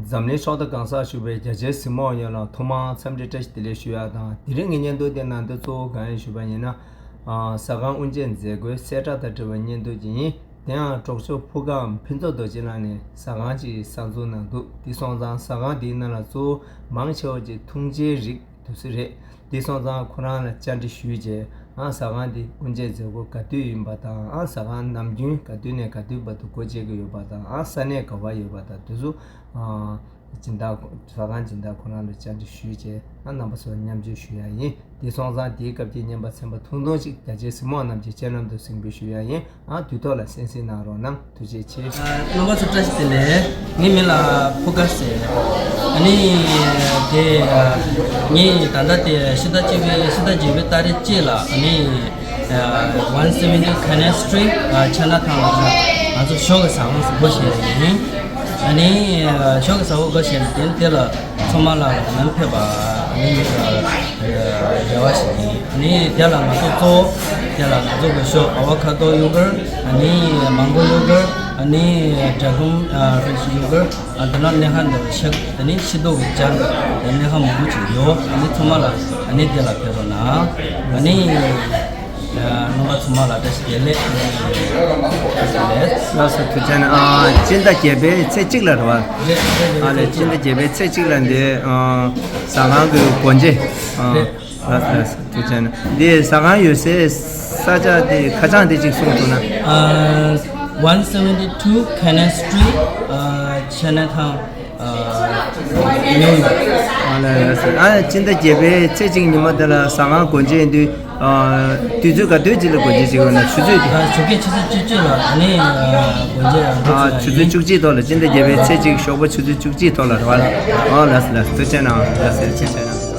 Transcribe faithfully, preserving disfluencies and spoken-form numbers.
འཛམ་གླིང་ཕྱོགས་མཐའ་གང་སར་བཞུགས་པའི་རྒྱ་ཆེའི་གཟིགས་མོ་བ་ཡོངས་ལ་ཐོག་མར་འཚམས་འདྲི་བཀྲ་ཤིས་བདེ་ལེགས་ཞུ་ཡ་དང་། དེ་རིང་གི་བརྙན་ཐུང་དེ་ནང་དུ་གཙོ་བོ་གང་ཡིན་ཞུས་པ་ཡིན་ན། ཨ། ཟ་ཁང་དབུ་འབྱེད་མཛད་སྒོའི་གསལ་བསྒྲགས་དང་འབྲེལ་བའི་བརྙན་ཐུང་ཅིག་ཡིན། དེ་ཡང་གྲོགས་མཆོག་ཕུ་ཁམས་ཕུན་ཚོགས་རྡོ་རྗེ་ལགས་ནས་ཟ་ཁང་ཅིག་གསར་འཛུགས་གནང་འདུག་དེ་སོང་ཙང་ཟ་ཁང་དེའི་ནང་ལ་གཙོ་བོ་མང་ཆེ་བ་ཅིག་འཐུང་ཆའི་རིགས་དེ་ཚོ་རེད། དེ་སོང་ཙང་ཁོ་རང་ལ་བཅར་འདྲི་ཞུས་རྗེས། ཨ། ཟ་ཁང་དེ་དབུ་འབྱེད་མཛད་སྒོ་ག་དུས་ཡིན་པ་དང་། ཨ། ཟ་ཁང་ནམ་རྒྱུན་ག་དུས་ནས་ག་དུས་བར་དུ་སྒོ་འབྱེད་ཀྱི་ཡོད་པ་དང་། ཨ། ས་གནས་ག་བར་ཡོད་པ་དང་། དེ་ཚོ། ཨ། སྦྱིན་བདག་ཟ་ཁང་སྦྱིན་བདག་ཁོ་རང་ལ་བཅར་འདྲི་ཞུས་རྗེས། ཨ། རྣམ་པ་ཚོར་མཉམ་སྤྱོད་ཞུ་ཡ་ཡིན། དེ་སོང་ཙང་དེའི་སྐབས་ཀྱི་བརྙན་པར་ཚན་པ་ཐུང་ཐུང་ཞིག་རྒྱ་ཆེའི་གཟིགས་མོ་བ་རྣམས་ཀྱི་སྤྱན་ལམ་དུ་གཟིགས་འབུལ་ཞུ་ཡ་ཡིན། ཨ། དུས་ཐོག་ལ་གསན་གཟིགས་གནང་རོགས་གནང་། ཐུགས་རྗེ་ཆེ། རྣམ་པ་ཚོ་བཀྲ་ཤིས་བདེ་ལེགས། ངའི་མིང་ལ་ཕུ་ཀ་ཟེར། ཨ་ནི་དེ་ངས་ད་ལྟ་དེ་ཕྱི་ཟླ་གཅིག་པའི་ཕྱི་ཟླ་བརྒྱད་པའི་ཏ་རིག་གཅིག་ལ། ཨ་ནི་one seventy Canal Street Chinatown ལ་ང་ཚོ་ཞོགས་ཀྱི་ཟ་ཁང་སྒོ་ཕྱེ་ཡ་ཡིན། ཨ་ནི་ཞོགས་ཀྱི་ཟ་ཁང་སྒོ་ཕྱེ་ནས་དེ་དེ་ལ་ཚང་མ་ལ་ལམ་ཕེབས་པ། ཨ་ནི་རེ་བ་ཞིག་ཡིན། ཨ་ནི་དེ་ལ་ང་ཚོ་གཙོ་བོ་དེ་ལ་ང་ཚོ་གི་ཞོགས་ཨ་བ་ཁ་ཏོ་ཡོ་གར། ཨ་ནི་མང་གོ་ཡོ་གར། ཨ་ནི་ཌ་གོན་ཕུ་རུ་ཊི་ཡོ་གར། ཨ། དེ་ནས་སྣ་ཁ་འདི་ཤ། དེ་ནས་ཤ་རྡོག་གི་སྦྱར། དེ་སྣ་ཁ་མང་པོ་ཅིག་ཡོད། ཨ་ནི་ཚང་མ་ལ་ཨ་ནི་དེ་ལ་ཕེབས་རོགས་གནང་། ཨ་ནི་རྣམ་པ་ཚང་མ་ལ་བཀྲ་ཤིས་བདེ་ལེགས། བཀྲ་ཤིས་བདེ་ལེགས། ལགས་སོ། ཐུགས་རྗེ་གནང་། ཨ། སྤྱི་ཟླ་བརྒྱད་པའི་ཚེས་གཅིག་ལ་རེད་བ། རེད་རེད་རེད། ཨ་ལས། སྤྱི་ཟླ་བརྒྱད་པའི་ཚེས་གཅིག་ལ་འདི། ཨ། ཟ་ཁང་གི་སྒོ་འབྱེད། ཨ། རེད། ལགས་སོ། ལགས་སོ། ཐུགས་རྗེ་གནང་། འདི་ཟ་ཁང་ཡོད་སའི་ས་ཆ་དེ་ཁ་བྱང་དེ་གཅིག་གསུངས་ཐུབ་ན། ཨ། one seventy two Canal Street, ཨ། Chinatown, ཨ། New York. ཨ་ལས། ལགས་སོ། ཨ། སྤྱི་ཟླ་བརྒྱད་པའི་ཚེས་གཅིག་ཉི་མ་དེ་ལ་ཟ་ཁང་སྒོ་འབྱེད་ཡིན་དུས། ཨ། དུས་ཚོད་ག་དུས་ཅིག་ལ་སྒོ་འབྱེད་བྱེད་དགོས་ན། ཆུ་ཚོད་དེ། ཨ། ཆུ་ཚོད་ཆུ་ཚོད་བཅུ་གཅིག་ལ་ཨ་ནི། ཨ། སྒོ་འབྱེད། ཨ། ཆུ་ཚོད་བཅུ་གཅིག་ཐོག་ལ། སྤྱི་ཟླ་བརྒྱད་པའི་ཚེས་གཅིག་ཞོགས་པ་ཆུ་ཚོད་བཅུ་གཅིག་ཐོག་ལ་རེད་བ། ཨ། ལགས་སོ། ལགས་སོ། ཐུགས་རྗེ་གནང་། ལགས་སོ། ཐུགས་རྗེ་གནང་།